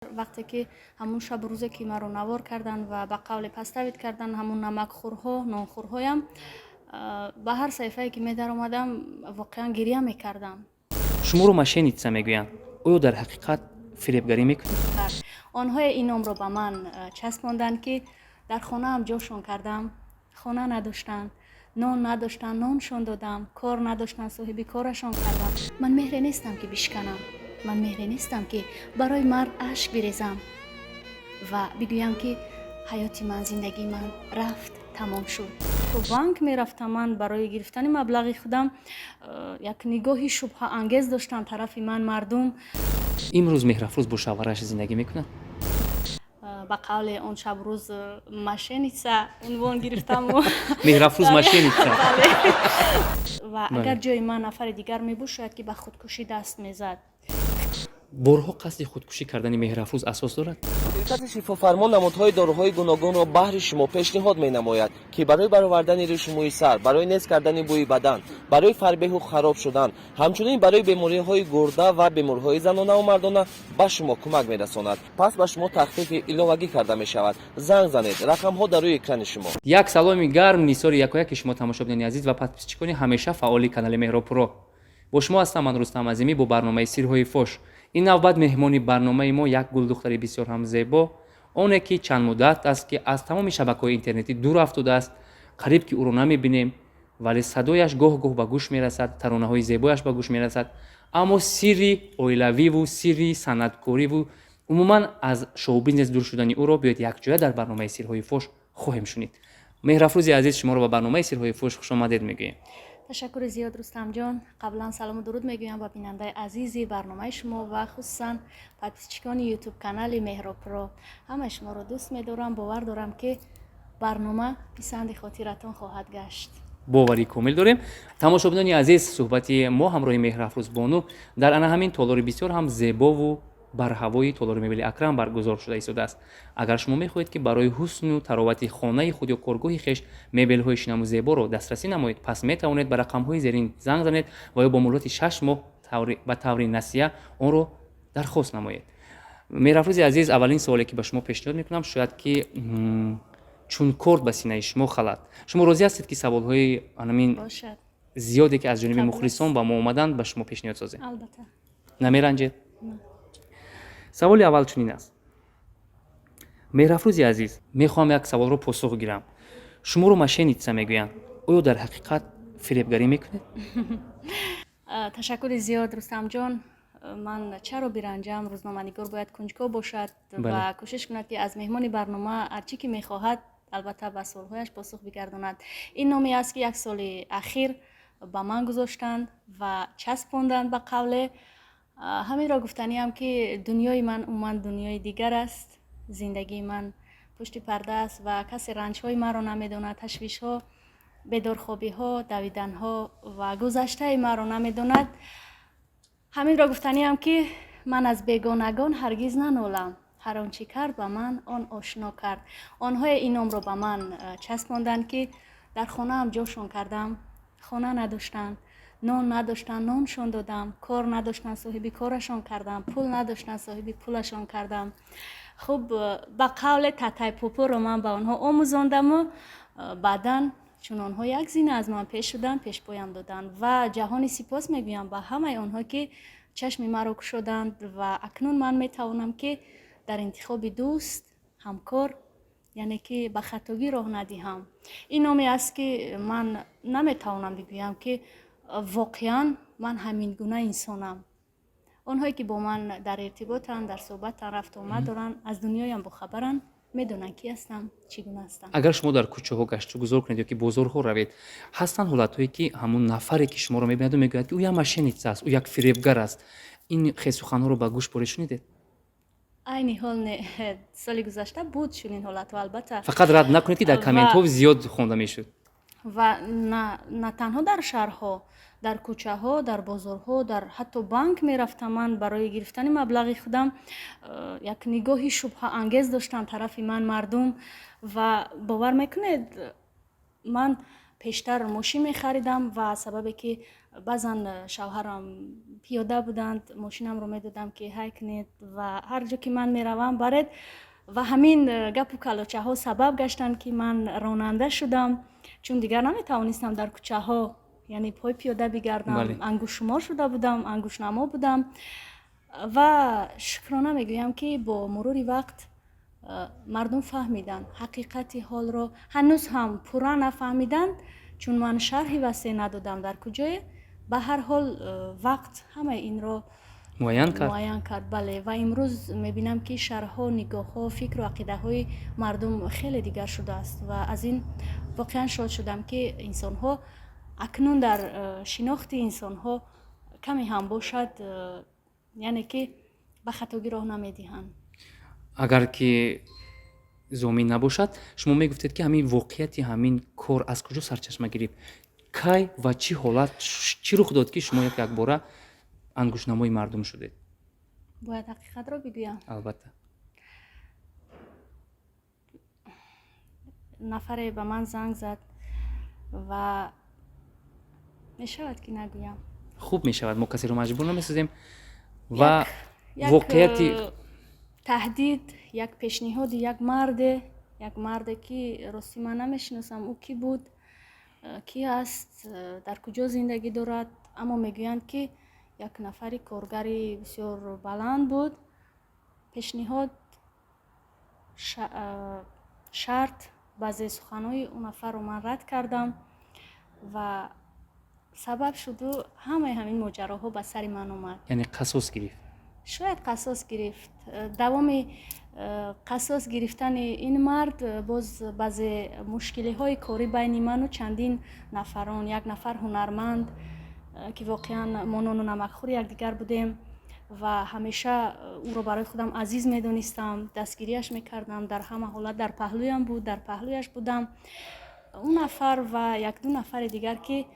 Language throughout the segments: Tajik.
Вақте ки ҳамун шабу рӯзе ки маро навор карданд ва ба қавле подставить карданд, ҳамун намакхӯрҳо, нонхӯрҳоям, ба ҳар саҳифае ки медаромадам, воқеан гиря мекардам. Шуморо мошенница мегӯянд. Оё дар ҳақиқат фиребгарӣ мекунед? Онҳое ин номро ба ман часпонданд, ки дар хонаам ҷошон кардам, хона надоштанд, нон надоштанд, ноншон додам, кор надоштанд, соҳиби корашон кардам. Ман меҳре нестам, ки бишканам, ман меҳре нестам, ки барои мард ашк бирезам ва бигӯям, ки ҳаёти ман, зиндагии ман рафт, тамом шуд. То банк мерафтам ман барои гирифтани маблағи худам, як нигоҳи шубҳаангез доштанд тарафи ман мардум. Имрӯз Меҳрафрӯз бо шавҳараш зиндагӣ мекунад? Ба қавле он шабу рӯз мошенница унвон гирифтаму. Меҳрафрӯз мошенница. Ва агар ҷои ман нафари дигар мебуд, шояд ки ба худкушӣ даст мезад. Борҳо қасди худкушӣ кардани Меҳрафрӯз асос дорад? Ширкати Шифофармо намудҳои доруҳои гуногунро баҳри шумо пешниҳод менамояд, ки барои баровардани ришу мӯи сар, барои нест кардани бӯи бадан, барои фарбеҳу хароб шудан, ҳамчунин барои бемориҳои гурда ва бемориҳои занонаву мардона ба шумо кӯмак мерасонад. Пас ба шумо тахфифи иловагӣ карда мешавад. Занг занед, рақамҳо дар рӯи экрани шумо. Як саломи гарм нисори якояки шумо, тамошобинони азиз ва подписчикони ҳамеша фаъоли канали Меҳробпуро. Бо шумо ҳастам ман, Рустам Азимӣ, бо барномаи «Сирҳои фош». Ин навбат меҳмони барномаи мо як гулдухтари бисёр ҳам зебо, оне ки чанд муддат аст, ки аз тамоми шабакаҳои интернетӣ дур афтодааст, қариб ки ӯро намебинем, вале садояш гоҳ гоҳ ба гӯш мерасад, таронаҳои зебояш ба гӯш мерасад. Аммо сирри оилавиву сирри санъаткориву умуман аз шоу-бизнес дур шудани ӯро биёед, якҷоя дар барномаи «Сирҳои фош» хоҳем шунид. Меҳрафрӯзи азиз, шуморо ба барномаи «Сирҳои фош» хушомадед мегӯем. Ташаккури зиёд, Рустамҷон. Қаблан салому дуруд мегӯям ба бинандаи азизи барномаи шумо ва хусусан подписчикони Ютуб канали Меҳробпро. Ҳамаи шуморо дӯст медорам, бовар дорам, ки барнома писанди хотиратон хоҳад гашт. Боварӣ комил дорем. Тамошобинони азиз, суҳбати мо ҳамроҳи Меҳрафрӯзбону дар ана ҳамин толори бисёр ҳам зебову барҳавои толори мебели «Акрам» баргузор шуда истодааст. Агар шумо мехоҳед, ки барои ҳусну таровати хонаи худ ё коргоҳи хеш мебелҳои шинаму зеборо дастрасӣ намоед, пас метавонед ба рақамҳои зерин занг занед ва ё бо муҳлати 6 моҳ ба таври насия онро дархост намоед. Меҳрафрӯзи азиз, аввалин суоле, ки ба шумо пешниҳод мекунам, шояд ки чун корд ба синаи шумо халад. Шумо розӣ ҳастед, ки саволҳои анамин зиёде, ки аз ҷониби мухлисон ба мо омаданд, ба шумо пешниҳод созем? Албатта. Намеранҷед? Саволи аввал чунин аст: Меҳрафрӯзи азиз, мехоҳам як саволро посух гирам. Шуморо мошенница мегӯянд. Оё дар ҳақиқат фиребгарӣ мекунед? Ташаккури зиёд, Рустамҷон. Ман чаро биранҷам? Рӯзноманигор бояд кунҷков бошад ва кӯшиш кунад, ки аз меҳмони барнома ҳарчӣ ки мехоҳад, албатта, ба суолҳояш посух бигардонад. Ин номе аст, ки як соли ахир ба ман гузоштанд ва часпонданд. Ба қавле ҳаминро гуфтаниам, ки дунёи ман умуман дунёи дигар аст, зиндагии ман пушти парда аст ва касе ранҷҳои маро намедонад, ташвишҳо, бедорхобиҳо, давиданҳо ва гузаштаи маро намедонад. Ҳаминро гуфтаниам, ки ман аз бегонагон ҳаргиз нанолам. Ҳар он чӣ кард ба ман, он ошно кард. Онҳое ин номро ба ман часпонданд, ки дар хонаам ҷошон кардам, хона надоштанд, нон надоштанд, ноншон додам, кор надоштанд, соҳиби корашон кардам, пул надоштанд, соҳиби пулашон кардам. Хуб, ба қавле татай пупуро ман ба онҳо омӯзондаму баъдан чун онҳо як зина аз ман пеш шуданд, пешпоям доданд. Ва ҷаҳони сипос мегӯям ба ҳамаи онҳо, ки чашми маро кушоданд ва акнун ман метавонам, ки дар интихоби дӯст, ҳамкор, яъне ки ба хатогӣ роҳ надиҳам. Ин номе аст, ки ман наметавонам бигӯям, ки воқеан ман ҳамин гуна инсонам. Онҳое, ки бо ман дар иртиботанд, дар суҳбатанд, рафту омад доранд, аз дунёям бохабаранд, медонанд, ки ҳастам, чӣ гуна ҳастам. Агар шумо дар кӯчаҳо гаштугузор кунед ё ки бозорҳо равед, ҳастанд ҳолатҳое, ки ҳамун нафаре, ки шуморо мебинаду мегӯяд, ки ӯ як мошенница аст, ӯ як фиребгар аст? Ин хел суханҳоро ба гӯш боред, шунидед? Айни ҳол не. Соли гузашта буд чунин ҳолатҳо, албатта. Фақат рад накунед, ки дар комментҳо зиёд хонда мешуд. Ва на танҳо дар шаҳрҳо, дар кӯчаҳо, дар бозорҳо, дар ҳатто банк мерафтам ман барои гирифтани маблағи худам, як нигоҳи шубҳаангез доштанд тарафи ман мардум. Ва бовар мекунед, ман Пештар мошин мехаридам ва сабабе ки баъзан шавҳарам пиёда буданд, мошинамро медодам, ки ҳай кунед ва ҳар ҷо ки ман меравам, баред. Ва ҳамин гапу калочаҳо сабаб гаштанд, ки ман ронанда шудам, чун дигар наметавонистам дар кӯчаҳо, яъне пой пиёда бигардам. Ангуштшумор шуда будам, ангуштнамо будам. Ва шукрона мегӯям, ки бо мурури вақт мардум фаҳмиданд ҳақиқати ҳолро. Ҳанӯз ҳам пурра нафаҳмиданд, чун ман шарҳи васеъ надодам дар куҷое. Ба ҳар ҳол, вақт ҳамаи инро муайян кард. Муайян кард, бале. Ва имрӯз мебинам, ки шарҳҳо, нигоҳҳо, фикру ақидаҳои мардум хеле дигар шудааст ва аз ин воқеан шод шудам, ки инсонҳо акнун дар шинохти инсонҳо каме ҳам бошад, яъне ки ба хатогӣ роҳ намедиҳанд. Агар ки зомин набошад, шумо мегуфтед, ки ҳамин воқеияти ҳамин кор аз куҷо сарчашма гирифт, кай ва чӣ ҳолат, чӣ рух дод, ки шумо як якбора ангуштнамои мардум шудед? Бояд ҳақиқатро бигӯям? Албатта. Нафаре ба ман занг зад ва мешавад, ки нагӯям? Хуб мешавад, мо касеро маҷбур намесозем ва воқеияти таҳдид, як пешниҳоди як марде, як марде, ки ростӣ ман намешиносам, ӯ кӣ буд, кӣ аст, дар куҷо зиндагӣ дорад, аммо мегӯянд, ки як нафари коргари бисёр баланд буд. Пешниҳод, шарт, баъзе суханҳои он нафарро ман рад кардам ва сабаб шуду ҳамаи ҳамин моҷароҳо ба сари ман омад. Яъне қасос гирифт? Шояд қасос гирифт. Давоми қасос гирифтани ин мард боз баъзе мушкилиҳои корӣ байни ману чандин нафарон, як нафар ҳунарманд, ки воқеан мо нону намакхӯри якдигар будем ва ҳамеша ӯро барои худам азиз медонистам, дастгириаш мекардам, дар ҳама ҳолат дар паҳлӯям буд, дар паҳлӯяш будам, он нафар ва якду нафари дигар, ки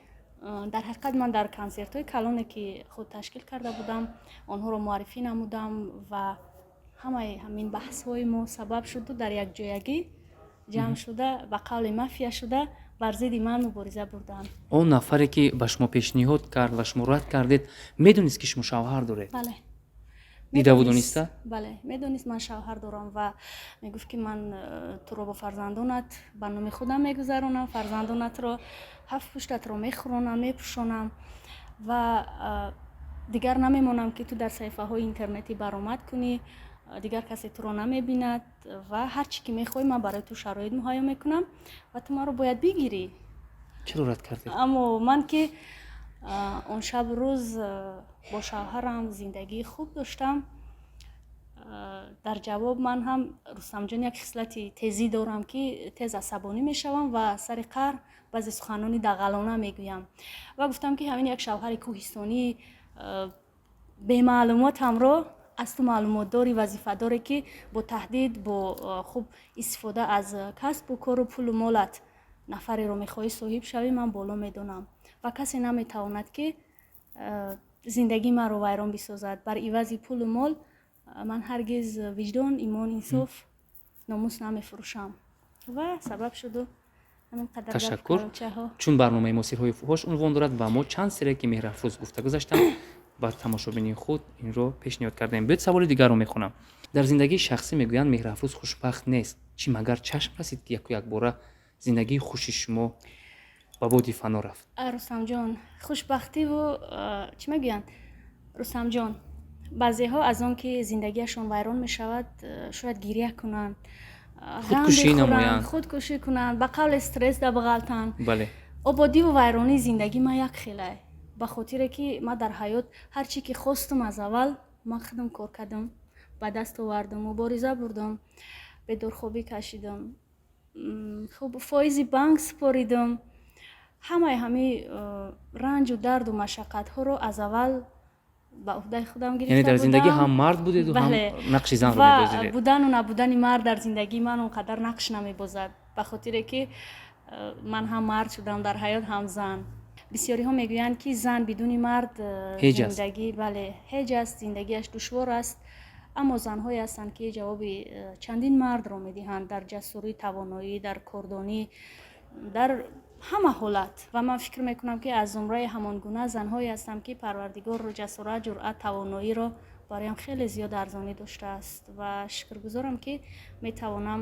дар ҳақиқат ман дар консертҳои калоне, ки худ ташкил карда будам, онҳоро муаррифӣ намудам ва ҳамаи ҳамин баҳсҳои мо сабаб шуду дар якҷоягӣ ҷамъ шуда, ба қавли мафия шуда, бар зидди ман мубориза бурданд. Он нафаре, ки ба шумо пешниҳод кард ва шумо рад кардед, медонист, ки шумо шавҳар доред? Бале. Дидаву дониста? Бале, медонист, ман шавҳар дорам ва мегуфт, ки ман туро бо фарзандонат ба номи худам мегузаронам, фарзандонатро ҳафт пуштатро мехӯронам, мепӯшонам ва дигар намемонам, ки ту дар саҳифаҳои интернетӣ баромад кунӣ, дигар касе туро намебинад ва ҳар чӣ ки мехоҳӣ, ман барои ту шароит муҳайё мекунам ва ту маро бояд бигирӣ. Чаро рад кардед? Аммо ман, ки он шабу рӯз бо шавҳарам зиндагии хуб доштам, дар ҷавоб ман ҳам, Рустамҷон, як хислати тезӣ дорам, ки тез асабонӣ мешавам ва сари қаҳр баъзе суханони дағалона мегӯям ва гуфтам, ки ҳамин як шавҳари кӯҳистонӣ бемаълумотамро аз ту маълумотдори вазифадоре, ки бо таҳдид, бо хуб истифода аз касбу кору пулу молат нафареро мехоҳӣ соҳиб шавӣ, ман боло медонам ва касе наметавонад, ки зиндагии маро вайрон бисозад. Бар ивази пулу мол ман ҳаргиз виҷдон, имон, инсоф, номус намефурӯшам ва сабаб шуду ҳамин қадар. Ташаккур. Чун барномаи мо «Сирҳои фоҳш» унвон дорад ва мо чанд сире, ки Меҳрафрӯз гуфта гузаштам, ба тамошобини худ инро пешниҳод кардем. Биёд, саволи дигарро мехонам. Дар зиндагии шахсӣ мегӯянд, Меҳрафрӯз хушбахт нест. Чӣ магар чашм расид, ки яку якбора зиндагии хуши шумо ба боди фано рафт? Рустамҷон, хушбахтиву чӣ мегӯянд, Рустамҷон, баъзеҳо аз он ки зиндагиашон вайрон мешавад, шояд гиря кунанд, худкушӣ намоянд. Худкушӣ кунанд, ба қавле стресс да бағалтанд. Ободиву вайронии зиндагӣ ман як хелай, ба хотире ки ман дар ҳаёт ҳар чӣ ки хостум, аз аввал ман худам кор кардам, ба даст овардам, мубориза бурдам, бедорхобӣ кашидам, хуб, фоизи банк супоридам. Ҳамаи ҳамин ранҷу дарду машаққатҳоро аз аввал ба уҳдаи худам гирифта. Яъне дар зиндагӣ ҳам мард будеду, ҳам нақши занро мебозидед? Будану набудани мард дар зиндагии ман он қадар нақш намебозад, ба хотире ки ман ҳам мард шудам дар ҳаёт, ҳам зан. Бисёриҳо мегӯянд, ки зан бидуни мард зиндагӣ, бале, ҳеҷ аст, зиндагиаш душвор аст. Аммо занҳое ҳастанд, ки ҷавоби чандин мардро медиҳанд дар ҷасурӣ, тавоноӣ, дар кордонӣ, дар ҳама ҳолат. Ва ман фикр мекунам, ки аз зумраи ҳамон гуна занҳое ҳастам, ки Парвардигорро ҷасорат, ҷуръат, тавоноиро бароям хеле зиёд арзонӣ доштааст ва шукргузорам, ки метавонам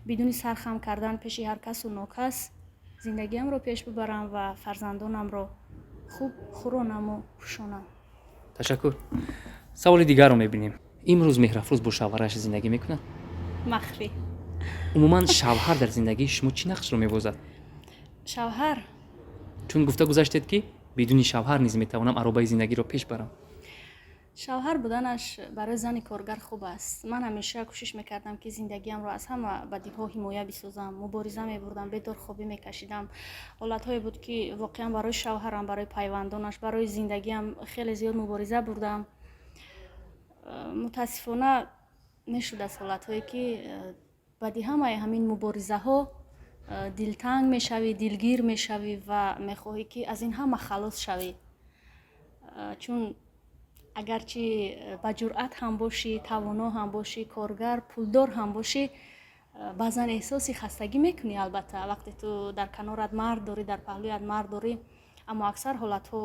бидуни сархам кардан пеши ҳар касу нокас зиндагиамро пеш бибарам ва фарзандонамро хуб хӯронаму пӯшонам. Ташаккур. Саволи дигарро мебинем. Имрӯз Меҳрафрӯз бо шавҳараш зиндагӣ мекунад? Махфӣ. Умуман, шавҳар дар зиндагии шумо чӣ нақшро мебозад? Шавҳар? Чун гуфта гузаштед, ки бидуни шавҳар низ метавонам аробаи зиндагиро пеш барам. Шавҳар буданаш барои зани коргар хуб аст. Ман ҳамеша кӯшиш мекардам, ки зиндагиамро аз ҳама бадиҳо ҳимоя бисозам. Мубориза мебурдам, бедорхобӣ мекашидам. Ҳолатҳое буд, ки воқеан барои шавҳарам, барои пайвандонаш, барои зиндагиам хеле зиёд мубориза бурдам. Мутаассифона, мешуд аз ҳолатҳое, ки баъди ҳамаи ҳамин муборизаҳо дилтанг мешавӣ, дилгир мешавӣ ва мехоҳӣ, ки аз ин ҳама халос шавӣ, чун агарчи ба ҷуръат ҳам бошӣ, тавоно ҳам бошӣ, коргар, пулдор ҳам бошӣ, баъзан эҳсоси хастагӣ мекунӣ. Албатта, вақте ту дар канорат мард дорӣ, дар паҳлӯят мард дорӣ, аммо аксар ҳолатҳо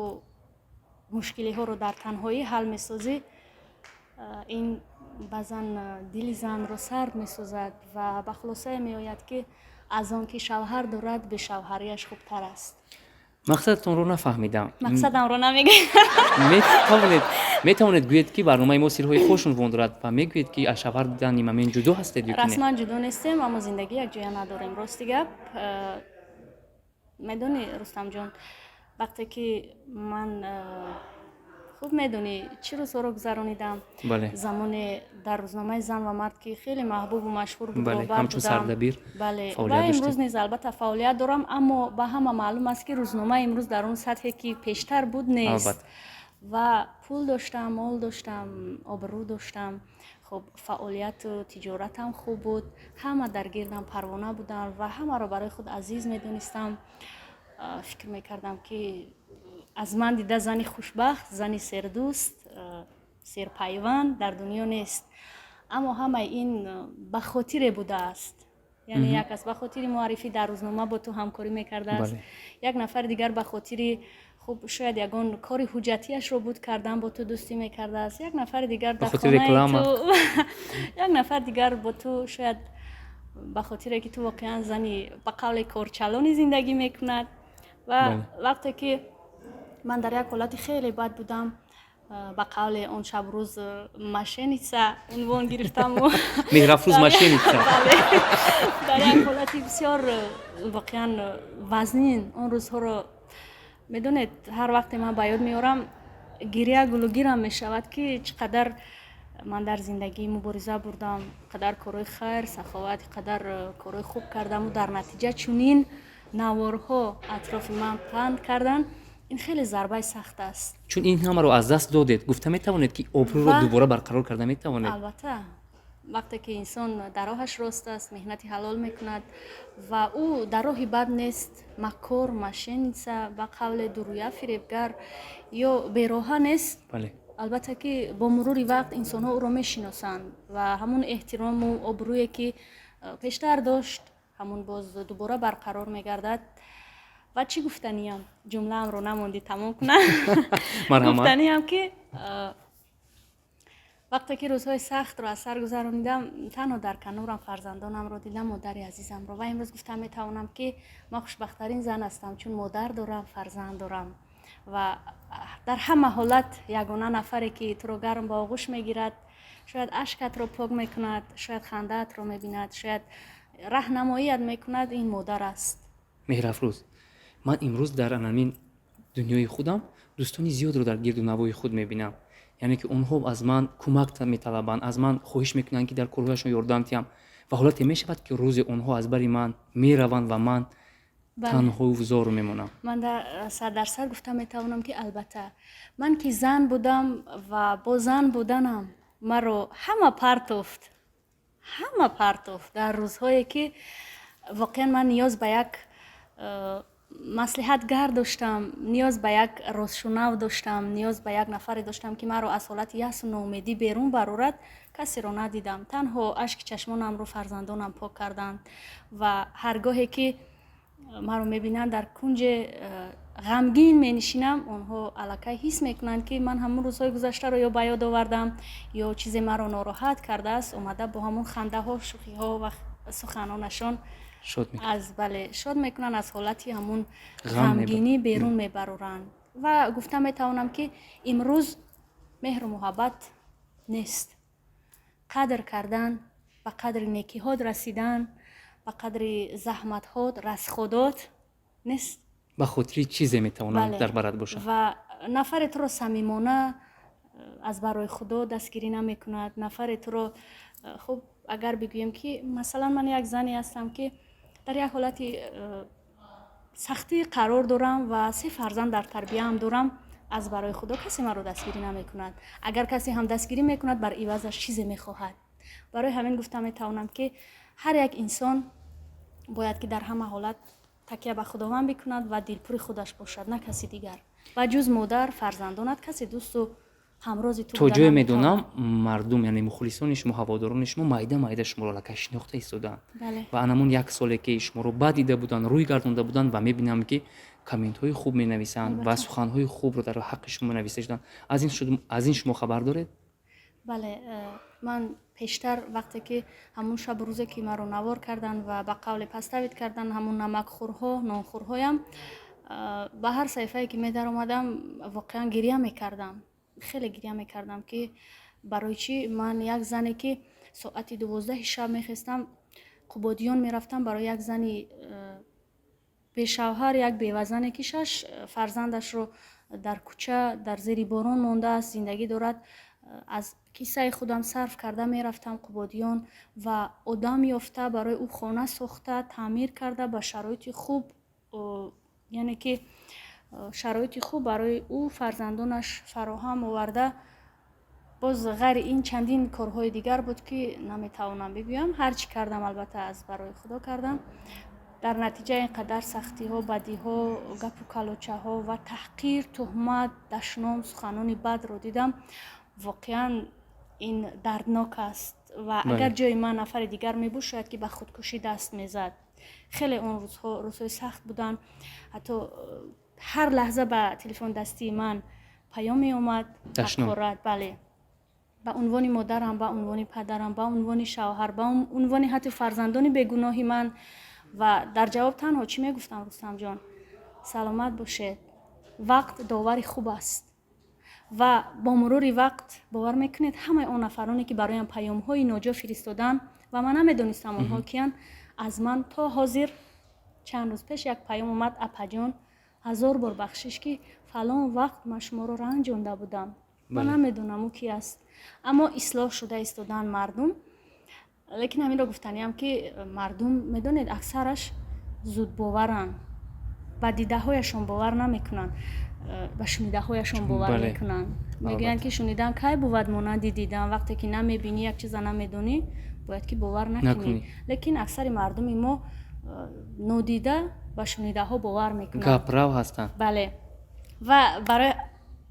мушкилиҳоро дар танҳоӣ ҳал месозӣ. Ин баъзан дили занро сард месозад ва ба хулосае меояд, ки аз он ки шавҳар дорад, бешавҳарияш хубтар аст. Мақсадатонро нафаҳмидам. Мақсадамро намегӯям. Метавонед гӯед, ки барномаи мо сирҳои хуш унвон дорад, ва мегӯед, ки аз шавҳар нимамин ҷудо ҳастед ё ки не? Расман ҷудо нестем, аммо зиндагӣ якҷоя надорем. Рости гап, медонӣ, Рустамҷон, вақте ки ман, хуб медонӣ, чӣ рӯзҳоро гузаронидам. Замоне дар рӯзномаи «Зан ва мард», ки хеле маҳбубу машҳур буд, роҳбар ҳамчун будам. сардабир Бале, ва фаъолият доштед. имрӯз низ, албатта, фаъолият дорам, аммо ба ҳама маълум аст, ки рӯзнома имрӯз дар он сатҳе, ки пештар буд, нест. Ва пул доштам, мол доштам, обрӯ доштам. Хуб, фаъолияту тиҷоратам хуб буд, ҳама дар гирдам парвона буданд ва ҳамаро барои худ азиз медонистам. Фикр мекардам, ки аз ман дида зани хушбахт, зани сердӯст, серпайванд дар дунё нест. Аммо ҳамаи ин ба хотире будааст, яъне як кас ба хотири муаррифӣ дар рӯзнома бо ту ҳамкорӣ мекардааст, як нафари дигар ба хотири, хуб, шояд ягон кори ҳуҷҷатиашро буд кардан бо ту дӯстӣ мекардааст, як нафари дигар Ба дар хотири хонаи реклама. ту, як нафар дигар бо ту шояд ба хотире, ки ту воқеан зани ба қавле корчалони зиндагӣ мекунад. Ва вақте ки ман дар як ҳолати хеле бад будам, ба қавле он шаб рӯз мошенница унвон гирифтаму Меҳрафрӯз мошенница. Бале, дар як ҳолати бисёр воқеан вазнин. Он рӯзҳоро, медонед, ҳар вақте ман ба ёд меорам, гиря гулугирам мешавад, ки чӣ қадар ман дар зиндагӣ мубориза бурдам, қадар корҳои хайр, саховат, қадар корҳои хуб кардаму дар натиҷа чунин наворҳо атрофи ман панд карданд. Ин хеле зарбаи сахт аст. Чун ин ҳамаро аз даст додед, гуфта метавонед, ки обрӯро дубора барқарор карда метавонед? Албатта, вақте ки инсон дар роҳаш рост аст, меҳнати ҳалол мекунад ва ӯ дар роҳи бад нест, макор, мошенница, ба қавле дурӯя, фиребгар ё бероҳа нест, албатта, ки бо мурури вақт инсонҳо ӯро мешиносанд ва ҳамон эҳтирому обрӯе, ки пештар дошт, ҳамон боз дубора барқарор мегардад. Ва чӣ гуфтаниям, ҷумлаамро намондӣ тамом кунам. Марҳамат. Гуфтаниям, ки вақте ки рӯзҳои сахтро аз сар гузаронидам, танҳо дар канорам фарзандонамро дидам, модари азизамро. Ва имрӯз гуфта метавонам, ки ман хушбахттарин зан ҳастам, чун модар дорам, фарзанд дорам ва дар ҳама ҳолат ягона нафаре, ки туро гарм ба оғӯш мегирад, шояд ашкатро пок мекунад, шояд хандаатро мебинад, шояд раҳнамоият мекунад, ин модар аст. Меҳрафрӯз, ман имрӯз дар анамин дунёи худам дӯстони зиёдро дар гирду навои худ мебинам, яъне ки онҳо аз ман кӯмак металабанд, аз ман хоҳиш мекунанд, ки дар корҳояшон ёрдам диҳам. Ва ҳолате мешавад, ки рӯзе онҳо аз бари ман мераванд ва ман танҳову зор мемонам. Ман 100% гуфта метавонам, ки албатта, ман ки зан будам ва бо зан буданам маро ҳама партофт, ҳама партофт дар рӯзҳое, ки воқеан ман ниёз ба як маслиҳатгар доштам, ниёз ба як ростшунав доштам, ниёз ба як нафаре доштам, ки маро аз ҳолати ясу ноумедӣ берун барорад, касеро надидам. Танҳо ашки чашмонамро фарзандонам пок карданд. Ва ҳар гоҳе ки Маро мебинанд, дар кунҷе ғамгин менишинам, онҳо аллакай ҳис мекунанд, ки ман ҳамон рӯзҳои гузаштаро ё ба ёд овардам, ё чизе маро нороҳат кардааст. Омада бо ҳамон хандаҳо, шӯхиҳо ва суханонашон аз, бале, шод мекунанд, аз ҳолати ҳамон ғамгинӣ берун мебароранд. Ва гуфта метавонам, ки имрӯз меҳру муҳаббат нест. Қадр кардан, ба қадри некиҳот расидан, ба қадри заҳматҳот, расходот нест. Ба хотири чизе метавонанд дар барат бошанд. Ва нафаре туро самимона аз барои Худо дастгирӣ намекунад. Нафаре туро хуб, агар бигӯем, ки масалан ман як зане ҳастам, ки дар як ҳолати сахтӣ қарор дорам ва се фарзанд дар тарбияам дорам, аз барои Худо касе маро дастгирӣ намекунад. Агар касе ҳам дастгирӣ мекунад, бар ивазаш чизе мехоҳад. Барои ҳамин гуфта метавонам, ки ҳар як инсон бояд ки дар ҳама ҳолат такя ба Худованд бикунад ва дилпури худаш бошад, на каси дигар. Ва ҷуз модар, фарзандонат, касе дӯсту ҳамрози ту То ҷое медонам, мардум, яъне мухлисони шумо, ҳаводорони шумо майда майда шуморо аллакай шинохта истодаанд ва анамон як соле, ки шуморо бад дида буданд, рӯй гардонда буданд, ва мебинам, ки комментҳои хуб менависанд ва суханҳои хубро дар ҳаққи шумо нависта шуданд. Аз ин шумо хабар доред? Бале, ман пештар, вақте ки ҳамун шабу рӯзе, ки маро навор карданд ва ба қавле подставить карданд, ҳамун намакхӯрҳо, нонхӯрҳоям, ба ҳар саҳифае ки медаромадам, воқеан гиря мекардам, хеле гиря мекардам, ки барои чӣ ман, як зане, ки соати 12-и шаб мехестам, Қубодиён мерафтам, барои як зани бешавҳар, як бевазане, ки шаш фарзандашро дар кӯча, дар зери борон мондааст, зиндагӣ дорад, аз киссаи худам сарф карда мерафтам Қубодиён ва одам ёфта, барои ӯ хона сохта, таъмир карда, ба шароити хуб, яъне ки шароити хуб барои ӯ, фарзандонаш фароҳам оварда. Боз ғайри ин чандин корҳои дигар буд, ки наметавонам бигӯям. Ҳар чӣ кардам, албатта, аз барои Худо кардам. Дар натиҷа ин қадар сахтиҳо, бадиҳо, гапу калочаҳо ва таҳқир, туҳмат, дашном, суханони бадро дидам. Воқеан ин дарднок аст ва агар ҷои ман нафари дигар мебуд, шояд ки ба худкушӣ даст мезад. Хеле он рӯзҳо рӯзҳои сахт буданд. Ҳатто ҳар лаҳза ба телефони дастии ман паём меомад, ҳақорат. Бале, ба унвони модарам, ба унвони падарам, ба унвони шавҳар, ба унвони ҳатто фарзандони бегуноҳи ман. Ва дар ҷавоб танҳо чӣ мегуфтам, Рустамҷон? Саломат бошед, вақт довари хуб аст. Ва бо мурури вақт, бовар мекунед, ҳамаи он нафароне, ки бароям паёмҳои ноҷо фиристоданд ва ман намедонистам онҳо киянд, аз ман то ҳозир, чанд рӯз пеш як паём омад: «Апаҷон, ҳазор бор бахшиш, ки фалон вақт ман шуморо ранҷонда будам». Ман намедонам, ӯ ки аст, аммо ислоҳ шуда истодаанд мардум. Лекин ҳаминро гуфтаниам, ки мардум, медонед, аксараш зудбоваранд, ба дидаҳояшон бовар намекунанд, ба шунидаҳояшон бовар мекунанд. Мегӯянд, ки шунидан кай бувад монанди дидан? Вақте ки намебинӣ, як чиза намедонӣ, бояд ки бовар накунӣ. Лекин аксари мардуми мо нодида ба шунидаҳо бовар мекунанд. Гаправ ҳастанд. Бале, ва барои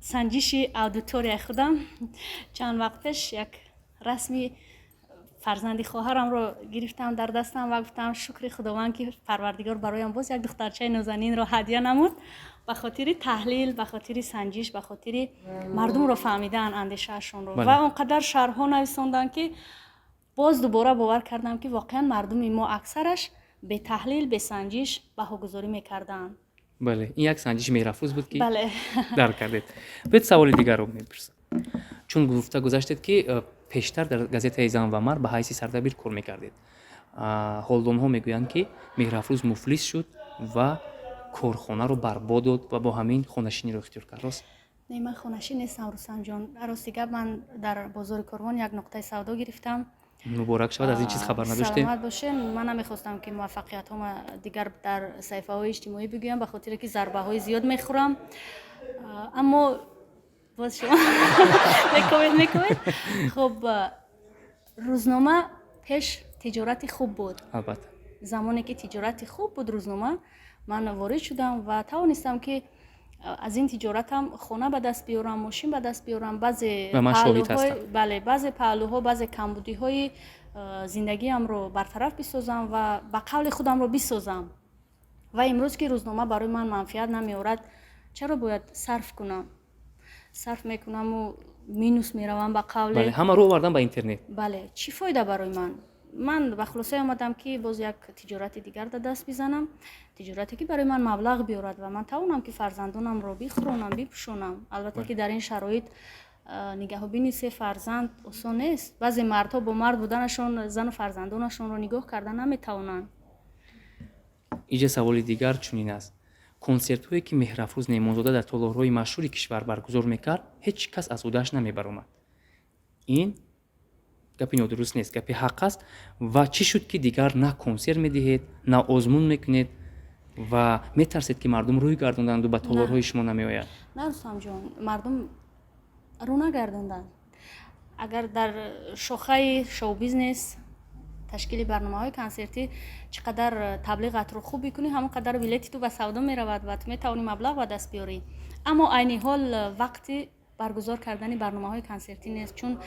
санҷиши аудиторияи худам чанд вақт пеш як расми фарзанди хоҳарамро гирифтам дар дастам ва гуфтам: «Шукри Худованд, ки Парвардигор бароям боз як духтарчаи нозанинро ҳадя намуд». Ба хотири таҳлил, ба хотири санҷиш, ба хотири мардумро фаҳмидан, андешаашонро. Ва он қадар шарҳҳо нависонданд, ки боз дубора бовар кардам, ки воқеан мардуми мо аксараш бетаҳлил, бесанҷиш баҳогузорӣ мекарданд. Бале, ин як санҷиши меҳрафрӯз буд, ки дарк кардед. Биёед, саволи дигарро мепурсам. Чун гуфта гузаштед, ки пештар дар газетаи «Зан ва мард» ба ҳайси сардабир кор мекардед, ҳолдонҳо мегӯянд, ки Меҳрафрӯз муфлис шуд ва корхонаро барбод дод ва бо ҳамин хонашиниро ихтиёр кард. Рост? Не, ман хонашин нестам, Рустамҷон. Рости гап, ман дар бозори Корвон як нуқтаи савдо гирифтам. Муборак шавад, аз ин чиз хабар надоштем. Саломат бошед. Ман намехостам, ки муваффақиятҳома дигар дар саҳифаҳои иҷтимоӣ бигӯям, ба хотире ки зарбаҳои зиёд мехӯрам. Аммо боз шумо мекобед, мекобед. Хуб, рӯзнома пеш тиҷорати хуб буд. Замоне ки тиҷорати хуб буд рӯзнома, ман ворид шудам ва тавонистам, ки аз ин тиҷоратам хона ба даст биёрам, мошин ба даст биёрам. Баъзе бале, баъзе паҳлӯҳо, баъзе камбудиҳои зиндагиамро бартараф бисозам ва ба қавли худамро бисозам. Ва имрӯз ки рӯзнома барои ман манфиат намеорад, чаро бояд сарф кунам? Сарф мекунаму минус меравам, ба қавле. Ҳама рӯ овардан ба интернет. Бале, чӣ фоида барои ман? Ман ба хулосае омадам, ки боз як тиҷорати дигар да даст бизанам, тиҷорате, ки барои ман маблағ биёрад ва ман тавонам, ки фарзандонамро бихӯронам, бипӯшонам. Албатта, ки дар ин шароит нигаҳобини се фарзанд осон нест. Баъзе мардҳо бо мард буданашон зану фарзандонашонро нигоҳ карда наметавонанд. Иҷа саволи дигар чунин аст: консертҳое, ки Меҳрафрӯз Неъмонзода дар толорҳои машҳури кишвар баргузор мекард, ҳеҷ кас аз ӯдаш намебаромад. Ин гапи нодуруст нест, гапи ҳақ аст. Ва чӣ шуд, ки дигар на консерт медиҳед, на озмун мекунед ва метарсед, ки мардум рӯй гардонданду ба толорҳои шумо намеояд? На, Рустамҷон, мардум рӯ нагардонданд. Агар дар шохаи шоу-бизнес, ташкили барномаҳои консертӣ чӣ қадар таблиғатро хуб бикунӣ, ҳамон қадар билети ту ба савдо меравад ва ту метавонӣ маблағ ба даст биёрӣ. Аммо айни ҳол вақти баргузор кардани барномаҳои консертӣ нест, чун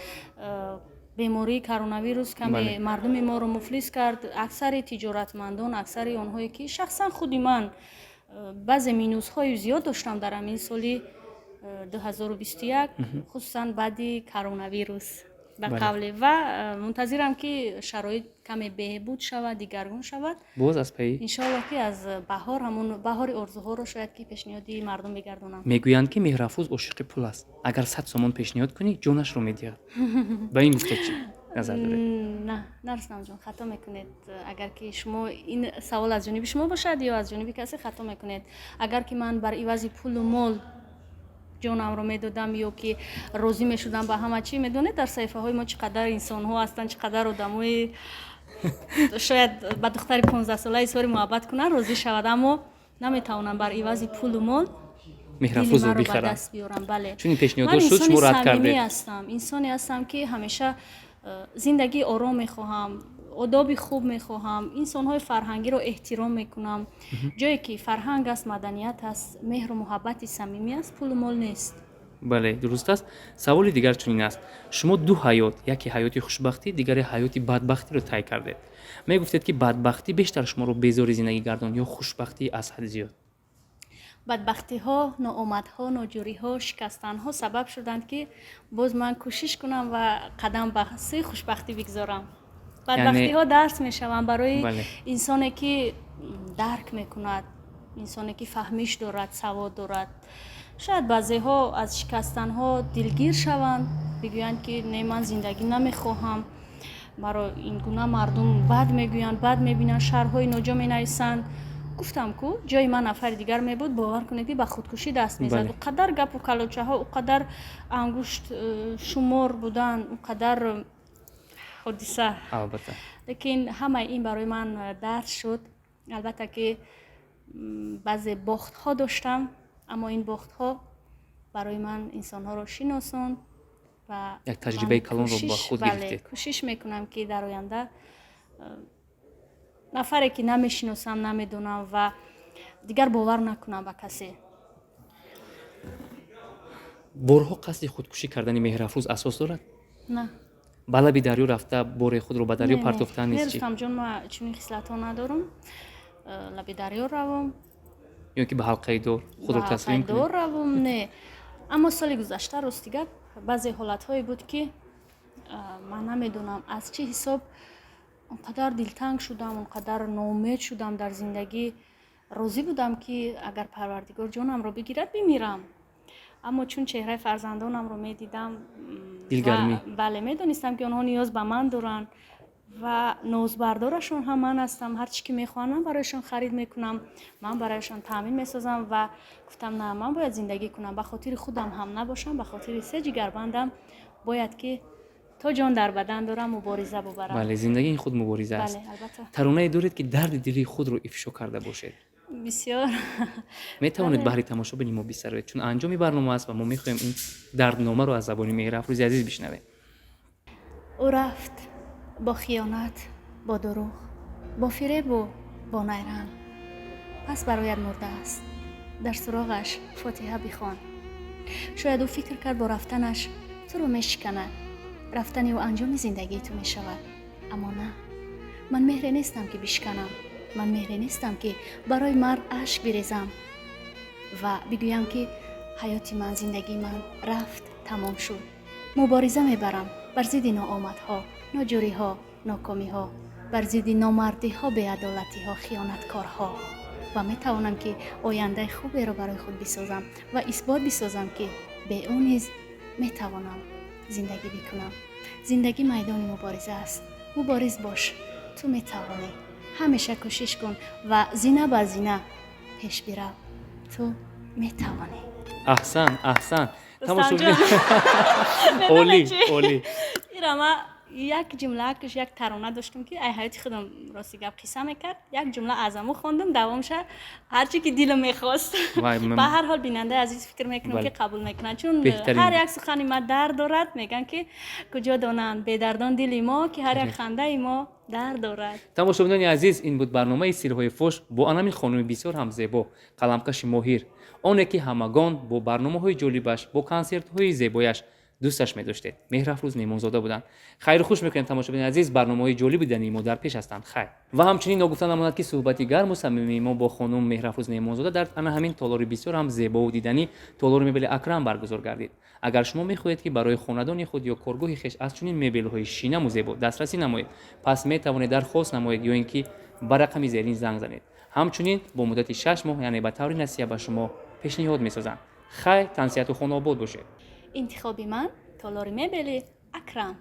бемории коронавирус каме мардуми моро муфлис кард. Аксари тиҷоратмандон, аксари онҳое, ки шахсан худи ман баъзе минусҳои зиёд доштам дар ҳамин соли 2021, хусусан баъди коронавирус, ба қавле. Ва мунтазирам, ки шароит каме беҳбуд шавад, дигаргун шавад. Боз аз паи Иншоалло, ки аз баҳор ҳамон баҳори орзуҳоро шояд, ки пешниҳоди мардум бигардонам. Мегӯянд, ки Меҳрафрӯз ошиқи пул аст, агар 100 сомон пешниҳод кунӣ, ҷонашро медиҳад. Ба ин гуфта чӣ назар доред? На, на, Рустамҷон, хато мекунед. Агар ки шумо ин савол аз ҷониби шумо бошад ё аз ҷониби касе, хато мекунед. Агар ки ман бар ивази пулу мол ҷонамро медодам ё ки розӣ мешудам ба ҳама чӣ, медонед, дар саҳифаҳои мо чӣ қадар инсонҳо ҳастанд, чӣ қадар одамои шояд ба духтари 15-сола изҳори муҳаббат кунанд, розӣ шавад, аммо наметавонам бар ивази пулу мол Меҳрафрӯзро бихарам. Даст биёрам, бале. Чун ин пешниҳодҳо шуд, шумо рад кардед. Ҳастам, инсоне ҳастам, ки ҳамеша зиндагии ором мехоҳам, одоби хуб мехоҳам, инсонҳои фарҳангиро эҳтиром мекунам. Ҷое ки фарҳанг аст, маданият аст, меҳру муҳаббати самимӣ аст, пулу мол нест. Бале, дуруст аст. Саволи дигар чунин аст: шумо ду ҳаёт, яке ҳаёти хушбахтӣ, дигаре ҳаёти бадбахтиро тай кардед. Мегуфтед, ки бадбахтӣ бештар шуморо безори зиндагӣ гардонд ё хушбахтӣ аз ҳад зиёд? Бадбахтиҳо, ноомадҳо, ноҷӯриҳо, шикастанҳо сабаб шуданд, ки боз ман кӯшиш кунам ва қадам ба сӯи хушбахтӣ бигзорам. Бадбахтиҳо дарс мешаванд барои инсоне, ки дарк мекунад, инсоне, ки фаҳмиш дорад, савод дорад. Шояд баъзеҳо аз шикастанҳо дилгир шаванд, бигӯянд, ки не, ман зиндагӣ намехоҳам, маро ин гуна мардум бад мегӯянд, бад мебинанд, шарҳҳои ноҷо менависанд. Гуфтам ку, ҷои ман нафари дигар мебуд, бовар кунед, ки ба худкушӣ даст мезад. Ӯ қадар гапу калочаҳо, ӯ қадар ангушт шумор будан, ӯ қадар ҳодиса. Лекин ҳамаи ин барои ман дарс шуд. Албатта, ки баъзе бохтҳо доштам, аммо ин бохтҳо барои ман инсонҳоро шиносонд ва як таҷрибаи калонро ба худ гирифтед. Кӯшиш мекунам, ки дар оянда нафаре, ки намешиносам, намедонам ва дигар бовар накунам ба касе. Борҳо қасди худкушӣ кардани Меҳрафрӯз асос дорад? На. Ба лаби дарё рафта, боре худро ба дарё партофтан нест? Низ чӣ? Рустамҷон, ма чунин хислатҳо надорам. Лаби дарё равом ё ки ба ҳалқаи дор худро таслим кунед? Дор равом, не. Аммо соли гузашта, рости гап, баъзе ҳолатҳое буд, ки ман намедонам, аз чӣ ҳисоб он қадар дилтанг шудам, он қадар ноумед шудам дар зиндагӣ. Розӣ будам, ки агар Парвардигор ҷонамро бигирад, бимирам. Аммо чун чеҳраи фарзандонамро медидам, дилгармӣ. Бале, медонистам, ки онҳо ниёз ба ман доранд ва нозбардорашон ҳам ман ҳастам. Ҳар чӣ ки мехоҳанд, ман барояшон харид мекунам, ман барояшон таъмин месозам. Ва гуфтам: на, ман бояд зиндагӣ кунам, ба хотири худам ҳам набошам, ба хотири се ҷигарбандам бояд, ки то ҷон дар бадан дорам, мубориза бубарам. Бале, зиндагӣ ин худ мубориза аст. Таронае доред, ки дарди дили худро ифшо карда бошед? Бисёр. Метавонед баҳри тамошобини мо бисароед, чун анҷоми барнома аст ва мо мехоҳем ин дардномаро аз забони Меҳрафрӯзи азиз бишнавем. Ӯ рафт бо хиёнат, бо дурӯғ, бо фиребу бо найранг. Пас барояд мурдааст, дар суроғаш фотиҳа бихон. Шояд ӯ фикр кард, бо рафтанаш туро мешиканад, рафтани ӯ анҷоми зиндагии ту мешавад. Аммо на, ман меҳре нестам, ки бишканам. Ман меҳре нестам, ки барои мард ашк бирезам ва бигӯям, ки ҳаёти ман, зиндагии ман рафт, тамом шуд. Мубориза мебарам бар зидди ноомадҳо, ноҷӯриҳо, нокомиҳо, бар зидди номардиҳо, беадолатиҳо, хиёнаткорҳо ва метавонам, ки ояндаи хуберо барои худ бисозам ва исбот бисозам, ки бе ӯ низ метавонам зиндагӣ бикунам. Зиндагӣ майдони мубориза аст. Мубориз бош, ту метавонӣ. Ҳамеша кӯшиш кун ва зина ба зина пеш бирав, ту метавонӣ. Аҳсан, аҳсан. Рустамҷон, Олӣ. Медонед чӣ? Олӣ. Ира ма як ҷумлаакш, як тарона доштам, ки ай ҳаёти худам, рости гап, қисса мекард. Як ҷумла аз аму хондам, давомша ҳарчи ки дилам мехост. Вай, ба ҳар ҳол, бинандаи азиз, фикр мекунам, ки қабул мекунанд, чун Беҳтарин. ҳар як сухани ма дард дорад. Мегӯянд, ки куҷо донанд бедардон дили мо, ки ҳар як хандаи мо дард дорад. Тамошобинони азиз, ин буд барномаи «Сирҳои фош» бо анами хонуми бисёр ҳам зебо, қаламкаши моҳир, оне ки ҳамагон бо барномаҳои ҷолибаш, бо консертҳои зебояш дӯсташ медоштед. Меҳрафрӯз Неъмонзода буданд. Хайру хуш мекунем, тамошобинони азиз. Барномаҳои ҷолиби дидании мо дар пеш ҳастанд. Хайр. Ва ҳамчунин ногуфта намонад, ки суҳбати гарму самимии мо бо хонум Меҳрафрӯз Неъмонзода дар ана ҳамин толори бисёр ҳам зебову диданӣ, толори мебели «Акрам» баргузор гардид. Агар шумо мехоҳед, ки барои хонадони худ ё коргоҳи хеш аз чунин мебелҳои шинаму зебо дастрасӣ намоед, пас метавонед дархост намоед ё ин ки ба рақами зерин занг занед. Ҳамчунин бо муддати 6 моҳ, яъне ба таври насия, ба шумо пешниҳод месозанд. Хайр, тансиҳату хонаобод бошед. Интихоби ман: толори мебели «Акрам».